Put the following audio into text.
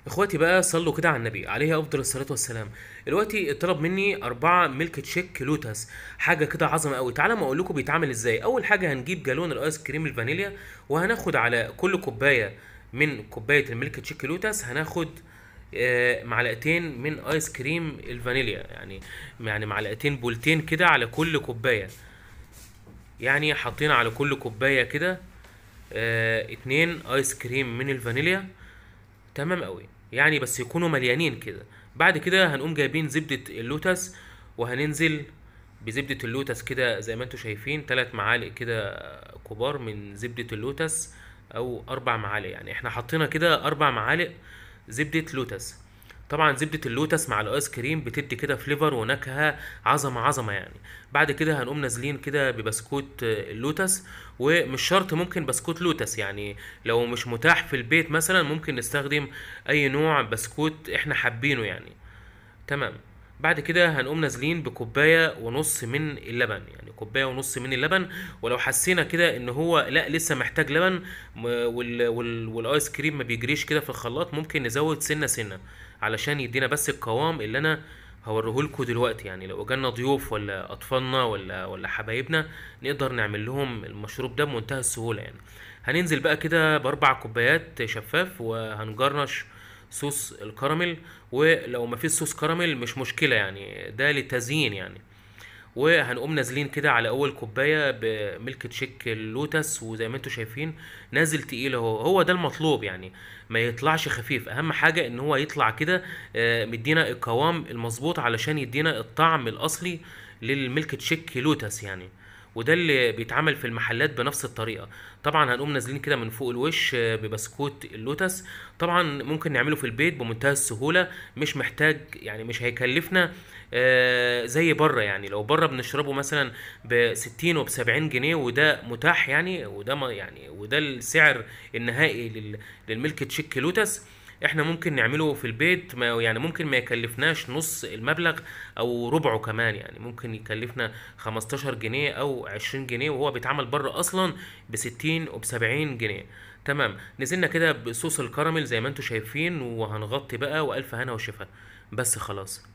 اخواتي بقى صلوا كده على النبي عليه افضل الصلاة والسلام. دلوقتي اتطلب مني 4 ميلك تشيك لوتس، حاجة كده عظمه قوي. تعالى ما اقول لكم بيتعمل ازاي. اول حاجة هنجيب جالون الايس كريم الفانيليا، وهناخد على كل كوباية من كوباية الميلك تشيك لوتس هناخد معلقتين من ايس كريم الفانيليا، يعني معلقتين بولتين كده على كل كوباية، يعني حاطين على كل كوباية كده 2 ايس كريم من الفانيليا. تمام قوي يعني، بس يكونوا مليانين كده. بعد كده هنقوم جايبين زبدة اللوتس، وهننزل بزبدة اللوتس كده زي ما انتم شايفين، 3 معالق كده كبار من زبدة اللوتس او 4 معالق، يعني احنا حطينا كده 4 معالق زبدة لوتس. طبعا زبدة اللوتس مع الايس كريم بتدي كده flavor ونكهة عظمة عظمة يعني. بعد كده هنقوم نازلين كده ببسكوت اللوتس، ومش شرط ممكن بسكوت لوتس، يعني لو مش متاح في البيت مثلا ممكن نستخدم اي نوع بسكوت احنا حابينه يعني. تمام. بعد كده هنقوم نازلين بكوباية ونص من اللبن، يعني كوباية ونص من اللبن. ولو حسينا كده ان هو لا لسه محتاج لبن والايس كريم ما بيجريش كده في الخلاط، ممكن نزود سنة سنة علشان يدينا بس القوام اللي انا هوريهولكوا دلوقتي. يعني لو جالنا ضيوف ولا اطفالنا ولا حبايبنا نقدر نعمل لهم المشروب ده بمنتهى السهولة يعني. هننزل بقى كده باربع كوبايات شفاف، وهنجرنش صوص الكراميل، ولو ما فيش صوص كراميل مش مشكلة يعني، ده للتزيين يعني. وهنقوم نازلين كده على اول كوباية بميلك تشيك اللوتس، وزي ما انتم شايفين نازل تقيل اهو، هو ده المطلوب يعني، ما يطلعش خفيف. اهم حاجة ان هو يطلع كده، مدينا القوام المظبوط علشان يدينا الطعم الاصلي للميلك تشيك لوتس يعني. وده اللي بيتعمل في المحلات بنفس الطريقة. طبعا هنقوم نازلين كده من فوق الوش، ببسكوت اللوتس. طبعا ممكن نعمله في البيت بمنتهى السهولة، مش محتاج يعني، مش هيكلفنا، زي بره يعني. لو بره بنشربه مثلا ب60 وب70 جنيه، وده متاح يعني، وده ما يعني، وده السعر النهائي للميلك تشيك لوتس. احنا ممكن نعمله في البيت، ما يعني ممكن ما يكلفناش نص المبلغ او ربعه كمان يعني، ممكن يكلفنا 15 جنيه او 20 جنيه، وهو بيتعمل بره اصلا ب60 وب70 جنيه. تمام. نزلنا كده بصوص الكراميل زي ما انتم شايفين، وهنغطي بقى، والف هنا وشفا. بس خلاص.